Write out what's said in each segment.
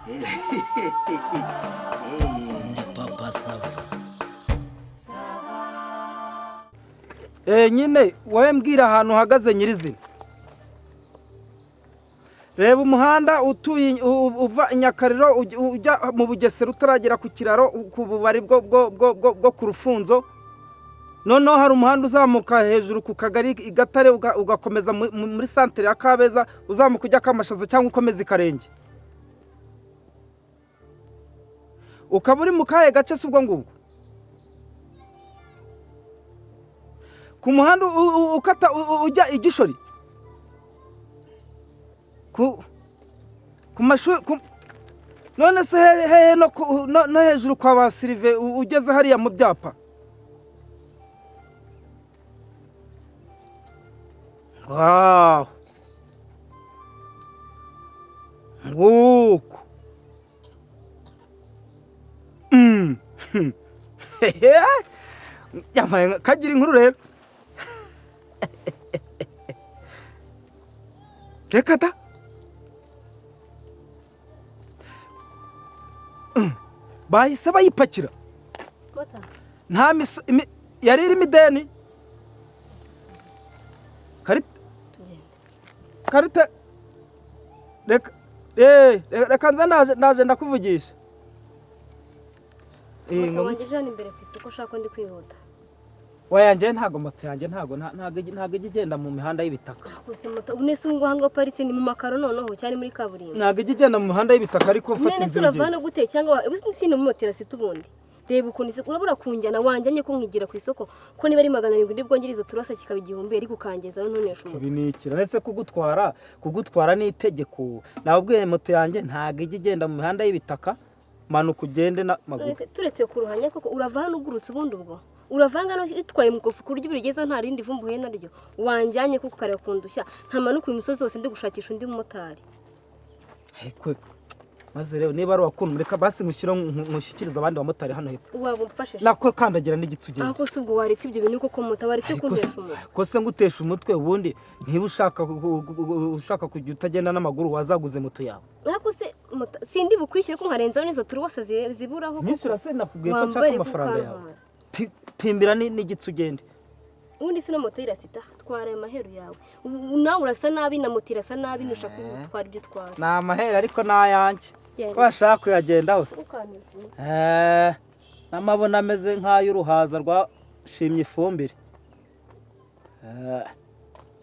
Ndi Papa Sava. Nyine wowe mbwira ahantu uhagaze nyirizina. Reba umuhanda utuye uva i Nyakariro ujya mu Bugesera, utaragera ku kiraro, ku bubari bwo ku Rufunzo. Noneho hari umuhanda uzamuka hejuru ku kagari i Gatare, ugakomeza muri santere ya Kabeza, uzamuka ujya Kamashaza cyangwa ukomeza i Karenge. Ukaba uri mu kahe gace se ubwo ngubwo? Ku muhanda ukata ujya i Gishori, ku mashuri none se hehe no hejuru kwa ba Sirive, ugeze hariya mu byapa? Ngaho nguko. Yampaye kagira inkuru rero. Reka da. Bahise bayipakira. Mota. Nta miso yari irimo ideni. Karita. Tugende. Karita. Reka reka nze ndaje ndakuvugisha. Moto Ngo wanjye hano imbere ku isoko, ushaka ko ndi kwihuta. Oya, njye ntago moto yanjye ntago ijya igenda mu mihanda y'ibitaka. Gusa moto ubu nese ubu ngubu paritse ni mu makaro noneho cyane muri kaburimbo. Ntago ijya igenda mu mihanda y'ibitaka, ariko fata None se inzira urava ugenda. hano gute cyangwa ubu si mu motera sita ubundi? Reba ukuntu isoko urabura kunjyana, wanjyanye ko nkigira ku isoko, ko niba ari 700 ndi bwongere izo turasa kikaba 1000, ariko ukangezaho ntunesha umutwe. Ibi ni iki? Ese kugutwara ni itegeko? Nabwiye moto yanjye ntago ijya igenda mu mihanda y'ibitaka, manuka ugende na maguru. None se turetse kuruhanya koko, urava hano ugurutse ubundi ubwo uravanga no itwaye mu kofu ku buryo urigezeho nta rindi vumbi uhuye naryo? Wanjyanye kuko ukareba kundushya, ntamanuka uyu musozi wose ndi gushakisha undi mumotari. Ariko maze rero niba ari uwakuntu, reka basi nkushyikirize abandi bamotari hano hepfo. Waba umfashije. Nako kandagira n'igitsi ugende. Aho se ubwo waretse ibyo bintu koko moto, waretse Ariko kuntesha umutwe? Ko se ngutesha umutwe ubundi, niba ushaka kujya utagenda n'amaguru, wazaguze moto yawe. Ariko se moto sindi bukwishyure ko nkarenzaho n'izo turuwasa ziburaho koko? Nyishyura se? Nakubwiye ko nshaka Wambare amafaranga yawe. kukantwara. Timbira n'igitsi ugende. Ubundi si no moto irasita, twara ayo maheru yawe. Ubu nawe urasa nabi na moto irasa nabi, ntushaka gutwara ibyo utwara. Ni amaheru ariko ni ayanjye. Genda. Ko washaka kuyagendaho se? Ukantesha umutwe. N'amabuno ameze nk'ay'uruhaza rwashimye ifumbire.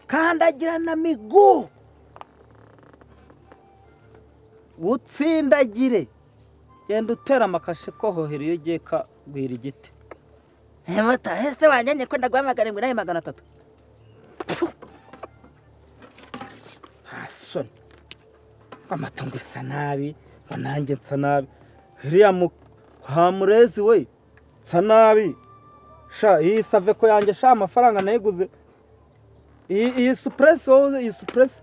Kandagira na miguu, utsindagire, genda utera amakashe ko hohera iyo ugiye kagwira igiti. Mata ese wanjyanye ko ndaguhamagara ngo 800? Nta soni, amatungo isa nabi ngo nanjye nsa nabi. Iriya hamurezi we nsa nabi sha. Iyi saveko yanjye sha, amafaranga nayiguze iyi supuresi, wowe iyi supuresi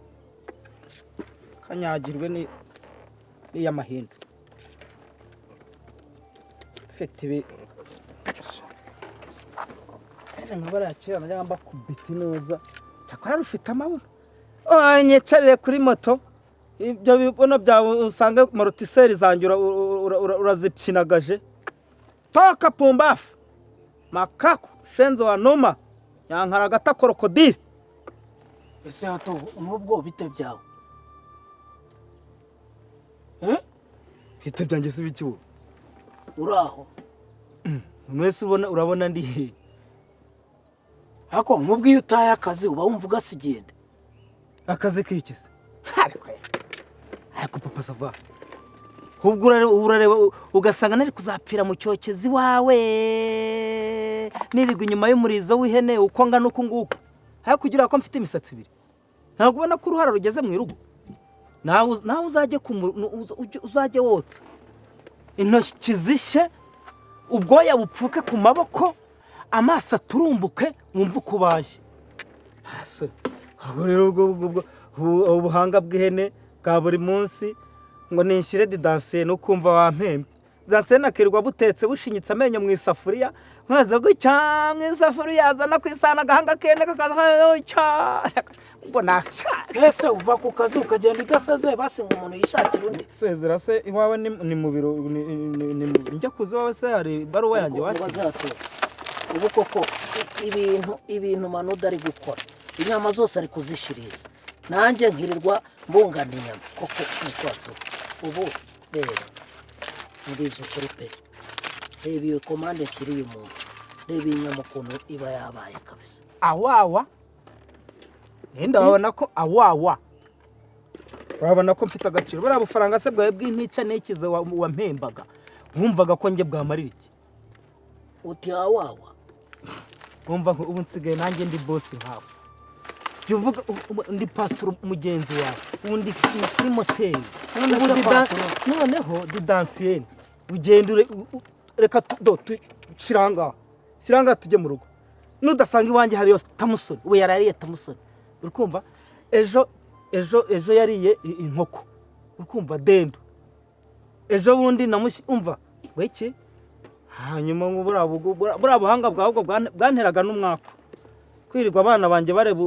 kanyagirwe ni iy'amahindu ifite ibi nka bariya kera najyaga mbakubita inoza. Cyakora rufite amabuno. Nyicarire kuri moto, ibyo bibuno byawe usanga morotiseri zanjye urazipyinagaje. Toka pumbafu makaku shenzo wa numa nyankara agata krokodile. Ese hato nk'ubwo bite byawe? Bite byanjye si biki wowe? Uraho? Mwese ubona urabona ndi he? Ariko nk'ubwo iyo utaye akazi uba wumva ugasigenda. Akazi kikize? Ariko papa sava, ubwo urareba ugasanga nari kuzapfira mu cyokezi wawe, nirirwa inyuma y'umurizo w'ihene uko ngana uku nguku, ariko kugira ko mfite imisatsi ibiri, ntabwo ubona ko uruhara rugeze mu irugo? Nawe uzajye uzajye wotsa intoki zishye, ubwoya bupfuke ku maboko, amaso aturumbuke, wumve uko ubaye. Hasi ubwo rero ubwo ubuhanga bw'ihene bwa buri munsi ngo nishyire didansiye, nukumva wampembye. Dansiyene akirirwa butetse bushinyitse amenyo mu isafuriya, nkaza gutya mu isafuriya, azana ku isahani agahanga kene kakaza gutya, ubwo nasha. Ese uva ku kazi ukagenda udasezeye, basi ngo umuntu yishakire undi? Sezera se iwawe ni mu biro, njya kuza iwawe se hari ibaruwa yanjye wakira? Bazatura ubu koko ibintu Manuda ari gukora, inyama zose ari kuzishiriza, nanjye nkirirwa mbungana inyama koko niko. Ubu rero mbizi ukuri pe, reba iyo komande nshyiriye umuntu, reba iyi nyama ukuntu iba yabaye kabisa. Awawa, yenda wabona ko awawa, wabona ko mfite agaciro. Buriya bufaranga se bwawe bw'intica n'ikize wampembaga, wumvaga ko njye bwamarira iki? Uti awawa? Wumva ngo ubu nsigaye nanjye ndi boss nkawe. Jya uvuga ndi patron mugenzi wawe, ubu ndi kuri moteri. None Ubu se patron? Noneho di dansiyeni ugenda reka do shira ahangaha, shira ahangaha tujye mu rugo. Nudasanga iwanjye hariyo tamusoni, ubu yarariye tamusoni, uri kumva? Ejo yariye inkoko, uri kumva? Dendo ejo bundi namushyi, umva ngo iki? Hanyuma ngo buriya buhanga bwawe ubwo bwanteraga n'umwaku, kwirirwa abana banjye bareba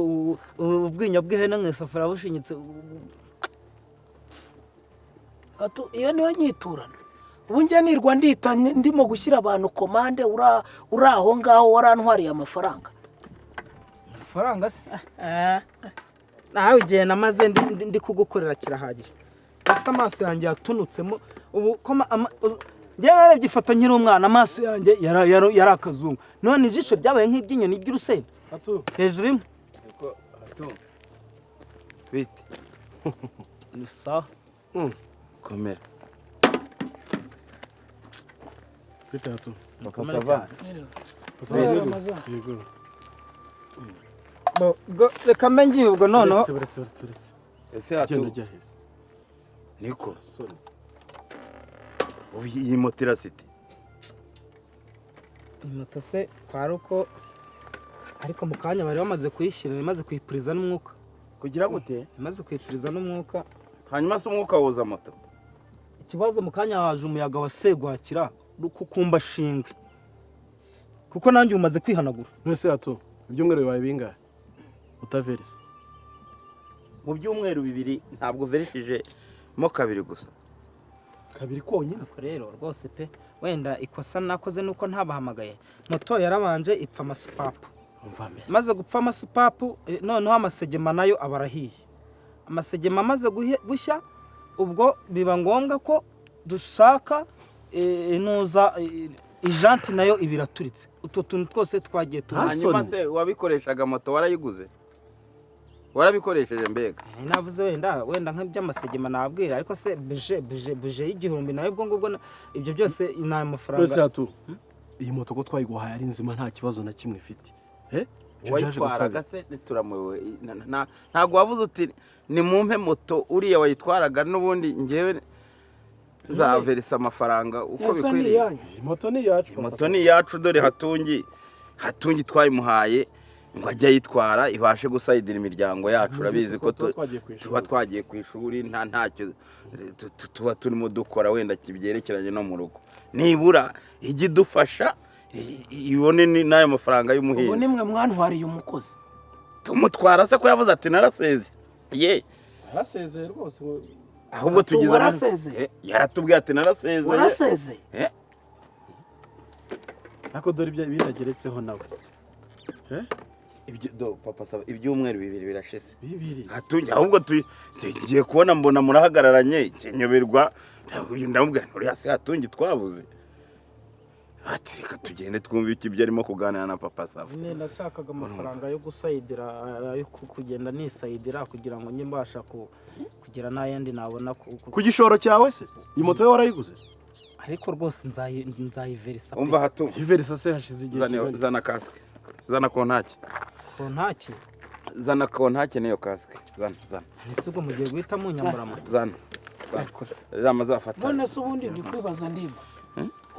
ubwinyo bw'ihene mu isafuriya bushinyitse. Iyo niyo nyiturano. Ubu njye nirwa ndita ndimo gushyira abantu komande, uri aho ngaho warantwariye amafaranga. Amafaranga se nawe igihe namaze ndi kugukorera kirahagije. Ese amaso yanjye yatunutsemo ubu ko njyewe narebye ifoto nkiri umwana, amaso yanjye yari akazungu, none ijisho ryabaye nk'iry'inyoni ry'urusenda. Atu. Hejuru imwe. Niko atu. Bite? Ni sawa. Komera. Bite atu? Mukomere cyane. Yego. Reka mbe ngiye ubwo noneho. Uretse, uretse, uretse, uretse. Ese hatu? Genda ujya heza. Niko. Soni. Ubu iyi moto irasite. Moto se kwari uko, ariko mu kanya bari bamaze kuyishyira, imaze kuyipuriza n'umwuka. Kugira gute? Imaze kuyipuriza n'umwuka. Hanyuma se umwuka woza moto? Ikibazo, mu kanya haje umuyaga wa segwakira kukumba shingwe, kuko nanjye umaze kwihanagura. None atu, ibyumweru bibaye bingahe utaverisa? Mu byumweru 2 ntabwo verishije mo kabiri gusa. Kabiri konyine? Ariko rero rwose pe, wenda ikosa nakoze nuko ntabahamagaye. Moto yarabanje ipfa amasupapu. Umva mese. Maze gupfa amasupapu, noneho amasegema nayo aba arahiye. Amasegema amaze gushya, ubwo biba ngombwa ko dushaka inuza ijanti, nayo iba iraturitse. Utwo tuntu twose twagiye tuba. Hanyuma se wabikoreshaga moto warayiguze? Warabikoresheje mbega? Nari navuze wenda nk'iby'amasegema nababwira, ariko se buje y'1000 nayo ubwo ngubwo ibyo byose ni None amafaranga. atu, iyi moto ko twayiguhaye ari nzima, nta kibazo na kimwe ifite, eh, ibyo byaje Uwayitwaraga gupfa se ntituramuwe? Ntabwo wavuze uti nimumpe moto uriya wayitwaraga, n'ubundi ngewe nzaverisa amafaranga uko Ese ni bikwiriye? iyanyu? Iyi moto ni iyacu. Moto ni iyacu. Dore Hatungi twayimuhaye ngo ajye ayitwara, ibashe gusayidira imiryango yacu. Urabizi ko Tuba twagiye ku ishuri. Tuba twagiye ku ishuri, ntacyo tuba turimo dukora wenda kibyerekeranye no mu rugo. Nibura ijye idufasha ibone n'ayo mafaranga Ubu y'umuhinzi. nimwe mwantwariye umukozi. Tumutwara se ko yavuze ati naraseze ye? Yarasezeye rwose. Ahubwo Ati, tugize warasezeye? Yaratubwiye ati narasezeye. Warasezeye? Ariko dore ibyo binageretseho nawe. Ibyo do papa saba, ibyumweru 2 birashize. 2. Hatungi, ahubwo tugiye kubona mbona murahagararanye, nyoberwa, ndamubwira nti uriya se Hatungi twabuze? Ati reka tugende twumve icyo ibyo arimo kuganira na papa Sava. Nyine nashakaga amafaranga yo gusayidira, yo kugenda nisayidira kugira ngo njye mbasha kugira n'ayandi nabona Ku gishoro cyawe se iyi moto yo warayiguze? Ariko rwose nzayiverisa pe. Umva Hatungi. Iverisa se hashize igihe kingana? Zana kasike, zana kontake. Kontaki? Zana kontake n'iyo kasike, zana, zana. Ese ubwo mugiye guhita munyambura moto? Zana, zana rama zafata. None se ubundi ndi kwibaza, ndimba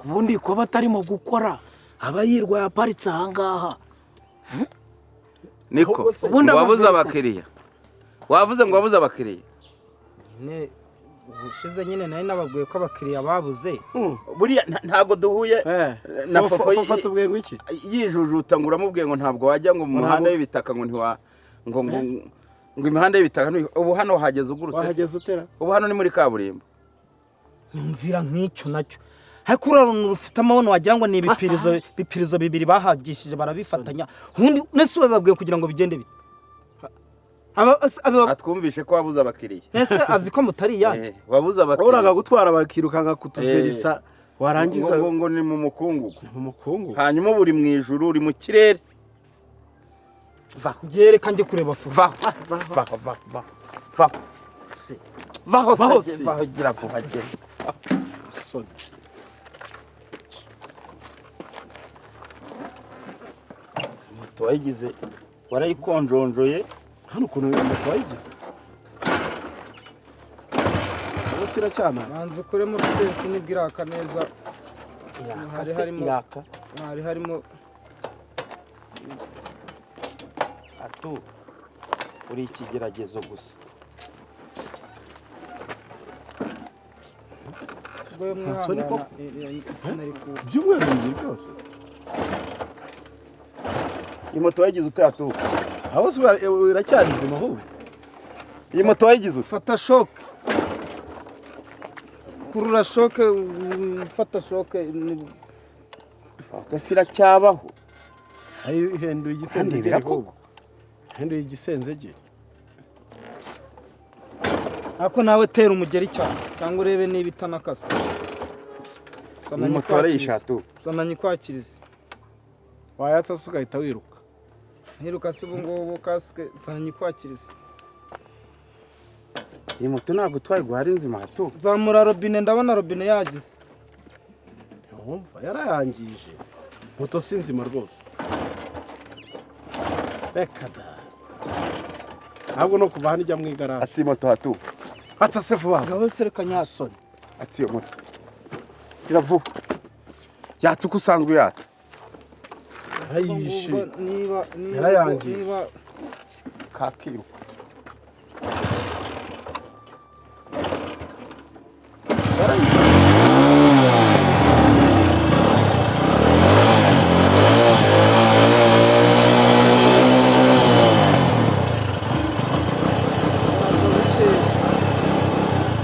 ubundi kuba atarimo gukora aba yirwa yaparitse ahangaha? Niko. Ubundi Ngo wabuze amaverisa. abakiriya, wavuze ngo wabuze abakiriya. Nyine Ubushize nyine nari nababwiye ko abakiriya babuze. Buriya ntabwo duhuye na Fofo. Fofo tubwiye ngo iki? Yijujuta ngo uramubwiye ngo ntabwo wajya ngo mu muhanda w'ibitaka, ngo ntiwa ngo imihanda y'ibitaka ubu hano wahageze ugurutse se? Wahageze utera? Ubu hano ni muri kaburimbo. Nyumvira nk'icyo nacyo, ariko uriya runtu rufite amabono wagira ngo ni ibipirizo, bipirizo bibiri bahagishije barabifatanya. Ubundi nese bababwiye kugira ngo bigende bite? Atwumvishe ko wabuze abakiriya. Ese azi ko mutari iyanyu? Wabuze abakiriya. Uranga gutwara bakirukanka kutuverisa, warangiza ngo ni mu mukungugu. Mu mukungu. Hanyuma uba uri mu ijuru, uri mu kirere. Byereka njye kureba fufu. Vaho, vaho, vaho, vaho, vaho, vaho. Vaho. Se Si. Vaho, gira vuba, gira. Soni. Moto wayigize, warayikonjonjoye. Hano ukuntu moto wayigize, ubu iracyana. Banza ukuremo vitesi nibwo iraka neza. Hari harimo iraka. Hari harimo. Atu, uri ikigeragezo gusa. Ubwo yo Nta soni mwihangana koko. Sinari ku Ibyumweru 2 byose. Iyi moto wayigize ute, atu? Aho se iracyari nzima ahubwo? Iyi moto wayigize ute? Fata shock, kurura shock, fata shock. Ese iracyabaho? Ihenduye igisenzegeri. Ndebera. Ahubwo ihenduye igisenzegeri. Ariko nawe tera umugeri cyane cyangwa urebe niba itanakase. Iyi moto warayishe, atu? Zana nyikwakirize. Wayatsa se ugahita wiruka? Ntiruka se ubu ngubu, kasike, zana nyikwakirize. Iyi moto ntabwo twayiguha ari nzima, atu. Zamura robine, ndabona robine yagize. Wumva yarayangije, moto si nzima rwose, reka da. Ntabwo no kuva hano ijya mu igaraje. Ati moto, atu. Atsa se vuba. Ngaho sereka nyasi. Soni. Ati iyo moto gira vuba, yatse uko usanzwe uyatsa. Yarayishe. Niba Yarayangije. Niba Kakiruka.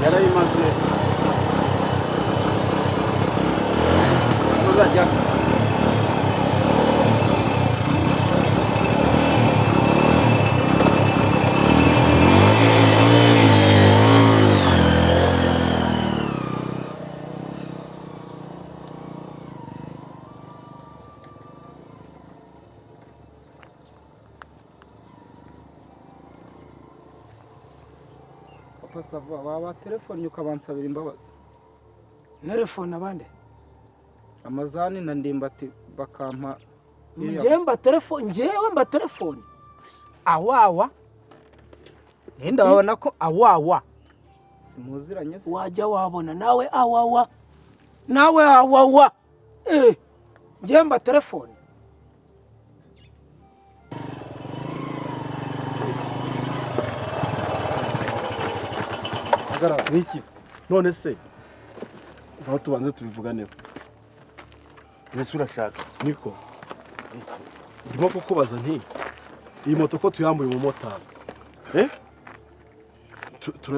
Yarayimaze, uzajya. Papa Sava, waba telefone ukabansabira imbabazi? Telefone abandi? Amazani na Ndimbati bakampa iriya- Njyewe mba telefone? Njyewe mba telefone? Awawa, yenda babona ko awawa simuziranye se. Wajya wabona nawe awawa, nawe awawa. Njyewe mba telefone? Hagarara niki? None se vaho tubanze tubivuganeho. Ese urashaka? Niko ndimo kukubaza nti iyi moto ko tuyambuye umumotari, eh?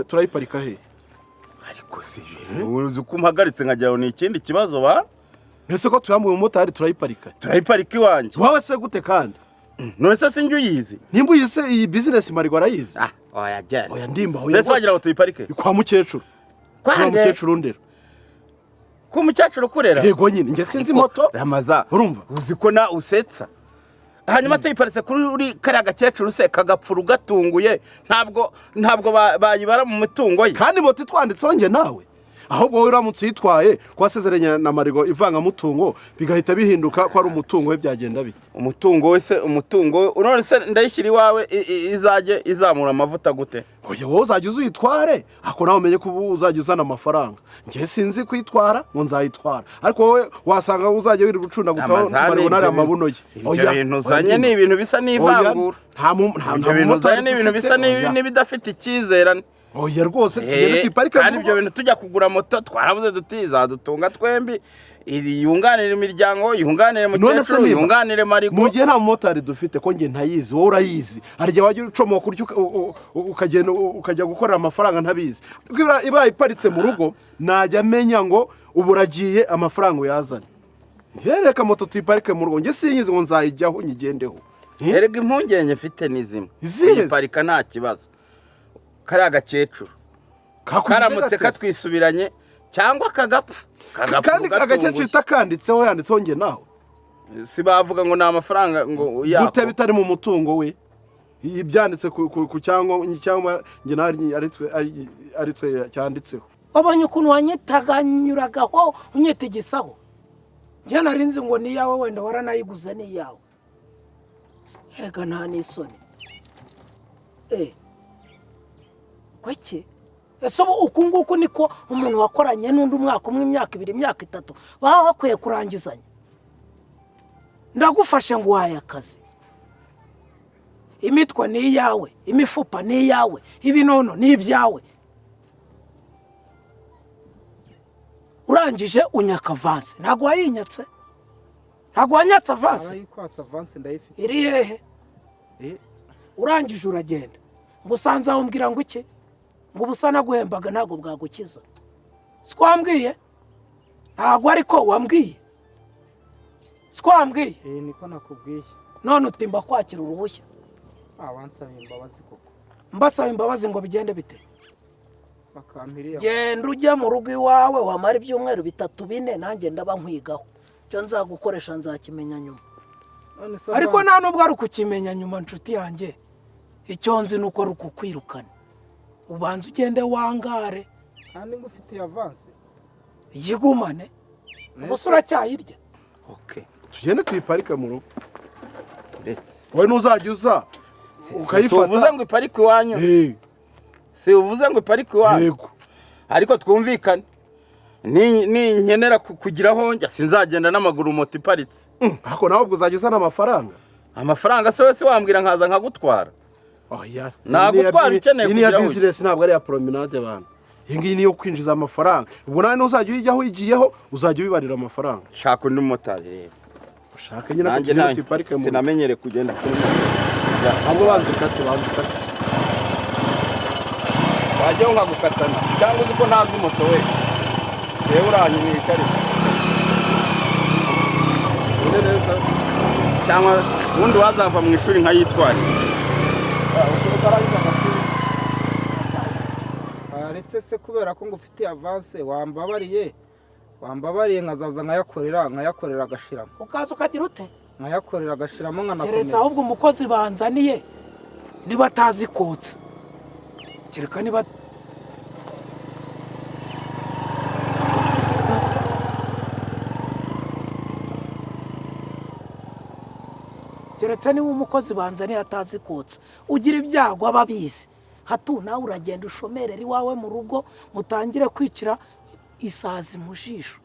Turayiparika he? Ariko si uzi ko umpagaritse nkagira ngo ni ikindi kibazo ba. Mbese ko tuyambuye umumotari, turayiparika? Turayiparika iwanjye. Wowe se gute kandi? None se sinjye uyizi? Nimba uyizi, iyi bizinesi Marigo arayizi. Ah, oya, genda. Oya ndimba, oya. Mbese Rwose. wagira ngo tuyiparike Kwa mukecuru, kwa Kwande? mukecuru ndera. Ku mukecuru kurera? Yego nyine, njye sinzi moto. Ramaza. Urumva? Uzi ko na usetsa? Hanyuma tuyiparitse kuri uri kariya gakecuru se kagapfura ugatunguye, ntabwo bayibara mu mitungo ye. Kandi moto itwanditseho njye nawe. Ahubwo wowe uramutse uyitwaye, ko wasezeranye na Marigo ivangamutungo, bigahita bihinduka ko ari umutungo we, byagenda bite? Umutungo we se? Umutungo we none se ndayishyira iwawe, izajye izamura amavuta gute? Oya, wowe uzajya uza uyitware, ariko nawe umenye ko ubu uzajya uzana amafaranga. Njye sinzi kuyitwara ngo nzayitwara, ariko wowe wasanga uzajya wirirwa ucundagutaho Amazani, Marigo nariya ibyo mabuno ye. Ibyo Oya, bintu oya, uzanye ndimba. ni ibintu bisa Oya, n'ivangura. nta Ibyo bintu mumotari uzanye ni ibintu dufite. bisa Oya. n'ibidafite icyizere. Oya rwose, tugende tuyiparike Kandi mu ibyo rugo. bintu tujya kugura moto twaravuze duti izadutunga twembi, iri yunganire imiryango, yunganire None se mukecuru, niba yunganire Marigo. Mu gihe nta mumotari dufite, ko njye ntayizi, wowe urayizi, hari igihe wajya ucomoka utyo ukagenda ukajya gukorera amafaranga ntabizi. Kuko ibaye iparitse mu rugo najya amenya ngo ubu uragiye, amafaranga uyazane. Njye reka moto tuyiparike mu rugo, njye sinyizi ngo nzayijyaho nyigendeho. Eh? Erega impungenge mfite ni zimwe. Izihe se? Kuyiparika nta kibazo, kariya gakecuru Kakugize karamutse gatese. katwisubiranye cyangwa kagapfa, kagapfa Kandi agakecuru ugatunguye. itakanditseho, yanditseho njye nawe. Si bavuga ngo ni amafaranga ngo yako? Gute bitari mu mutungo we? Ibyanditse ku cyangwa cyangwa njye nawe ari twe cyanditseho. Wabonye ukuntu wanyitaganyuragaho unyitegesaho? Njye nari nzi ngo ni iyawe, wenda waranayiguze, ni iyawe. Erega nta n'isoni. Kuki ese ubu uku nguku niko umuntu wakoranye n'undi umwaka umwe, imyaka 2, imyaka 3, baba bakwiye kurangizanya? Ndagufashe ngo uhaye akazi, imitwe ni iyawe, imifupa ni iyawe, ibinono ni ibyawe, urangije unyaka avance. Ntabwo wayinyatse, ntabwo wanyatse avance. Arayikwatsa, avance ndayifite. Iri hehe? Eh. Urangije uragenda ngo usanze aho, umbwira ngo iki? Ngo ubusa naguhembaga ntabwo bwagukiza. Siko wambwiye? Ntabwo ariko wambwiye? Siko wambwiye? Eh, niko nakubwiye. None utimba kwakira uruhushya. Ah, wansaba imbabazi koko. Mbasaba imbabazi ngo bigende bite? Bakampiriya. Genda ujye mu rugo iwawe, wamara ibyumweru 3, 4, nanjye ndaba nkwigaho. Icyo nzagukoresha nzakimenya nyuma. None se Ariko avance- nta nubwo ari ukukimenya nyuma, nshuti yanjye. Icyo nzi ni uko ari ukukwirukana, ubanza ugende wangare. Kandi ngufitiye avance. Yigumane, ubusa uracyayirya. Okay. Tugende tuyiparike mu rugo. Uretse. Wowe ntuzajya uza Si uvuze ukayifata. ngo iparike iwanyu? Eh, Si uvuze ngo iparike iwanyu? Yego. Ariko twumvikane, ninkenera kugira aho njya sinzagenda n'amaguru moto iparitse. Ariko nawe ubwo uzajya uzana amafaranga. Amafaranga se wese wambwira nkaza nkagutwara? Oya. Nagutwara ukeneye Iyi ni iya kugira aho ujya. business, ntabwo ari iya promenade abantu. Iyi ngiyi ni iyo kwinjiza amafaranga. Ubwo nawe ntuzajya uyijyaho, uyigiyeho uzajya ubibarira amafaranga. Shaka undi mumotari rero. Ushaka nyine ko Nanjye tugende nta tuyiparike mu rugo. Sinamenyereye kugenda kuri moto. Ahubwo banza ukate, banza ukate. Wajyaho nkagukatana cyangwa uzi ko ntazi moto we? Reba, uranyumwicarire. Ugende neza. Cyangwa ubundi wazava mu ishuri nkayitwaye. Waretse se kubera ko ngufitiye avance, wambabariye, wambabariye nkazaza nkayakorera agashiramo. Ukaza ukagira ute? Nkayakorera agashiramo, Keretse nkanakomeza. ahubwo umukozi banzaniye niba atazi kotsa, kereka niba keretse niba umukozi banzaniye atazi kotsa. Ugira ibyago aba abizi. Hatu nawe uragenda ushomerera iwawe mu rugo, mutangire kwicira isazi mu jisho.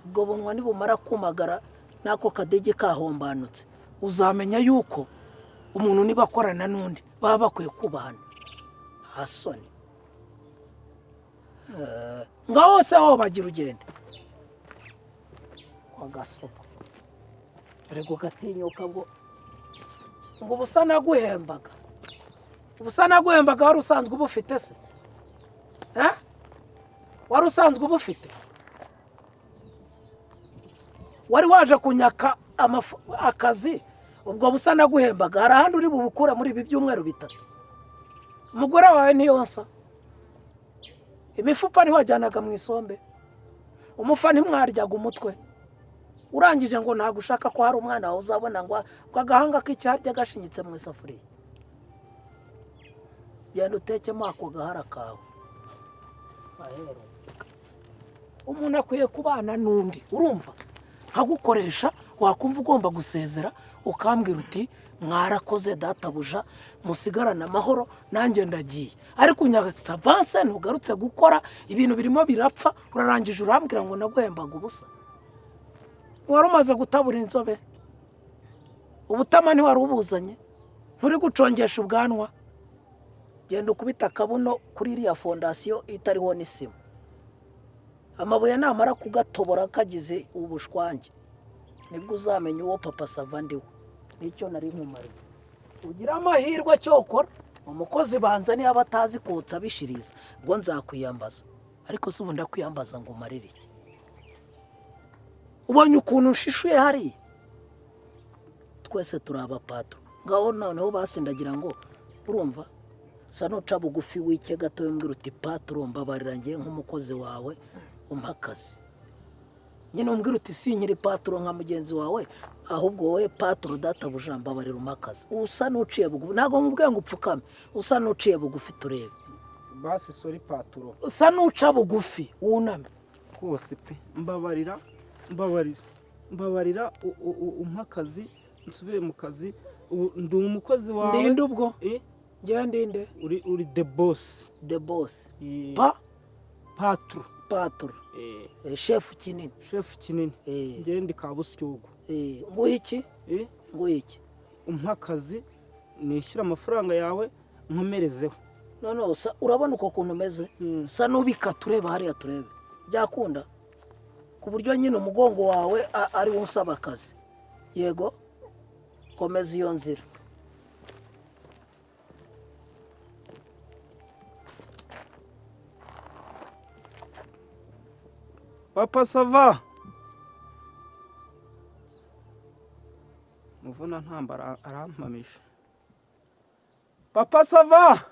Ubwo bunwa nibumara kumagara n'ako kadege kahombanutse, uzamenya yuko umuntu niba akorana n'undi baba bakwiye kubahana. Hasoni ngaho se aho bagira ugende kwa gasopo. Erega ugatinyuka ngo ubusa naguhembaga, ubusa naguhembaga. Wari usanzwe ubufite se? Eh? Wari usanzwe ubufite? Wari waje kunyaka akazi? Ubwo busa naguhembaga hari ahandi uri bubukure muri ibi byumweru 3? Umugore wawe ntiyonsa, imifupa ntiwajyanaga mu isombe, umufa ntimwaryaga umutwe. Urangije ngo ntabwo ushaka ko hari umwana wawe uzabona ngo agahanga k'icyarya gashinyitse mu isafuriya. Genda utekemo ako gahara kawe. Umuntu akwiye kubana n'undi, urumva, nkagukoresha, wakumva ugomba gusezera ukambwira uti mwarakoze databuja, musigarane amahoro, nanjye ndagiye. Ariko unyatsa avance, ntugarutse gukora, ibintu birimo birapfa, urarangije urambwira ngo naguhembaga ubusa. Wari umaze gutabura inzobe, ubutama ntiwari ubuzanye, nturi gucongesha ubwanwa. Genda ukubita akabuno kuri iriya fondasiyo itariho n'isima. Amabuye namara kugatobora kagize ubushwange, nibwo uzamenya uwo Papa Sava ndiwe. Nicyo nari nkumariye. Ugira amahirwe. Cyokora umukozi banza niba atazi kotsa bishiriza, ubwo nzakwiyambaza. Ariko si ubu ndakwiyambaza ngo umarire iki? Ubonye ukuntu nshishuye hariya? Twese turi abapatro ngaho. Noneho basindagira ngo urumva, sa nuca bugufi, wike gato, mbwira uti: "Patro, mbabarira, ngiye nk'umukozi wawe, umpa akazi." Nyine umbwira uti: "Sinkiri patro nka mugenzi wawe, ahubwo wowe patro databuja, mbabarira umpa akazi." Usa n'uciye bugufi, ntabwo nkubwiye ngo upfukame, usa n'uciye bugufi turebe. Basi sorry, patro. Usa n'uca bugufi, wuname. Rwose pe, mbabarira, mbabarira, mbabarira, umpe akazi nsubire mu kazi. Ubu ndi umukozi wawe. Ndinde ubwo? Eh? Ngewe ndinde? Uri the boss. The boss? Eh. Pa Patro. Patro. Eh. Shefu kinini. Shefu kinini. Eh. Njyewe ndi kabusyugu. Nguhe iki? Eh? Nguhe iki? Umpe akazi, nishyure amafaranga yawe, nkomerezeho. Noneho urabona uko kuntu umeze? Sa n'ubika turebe hariya, turebe byakunda, ku buryo nyine umugongo wawe ari wo usaba akazi. Yego, komeza iyo nzira. Papa Sava, muvuna ntambara arampamisha. Papa Sava.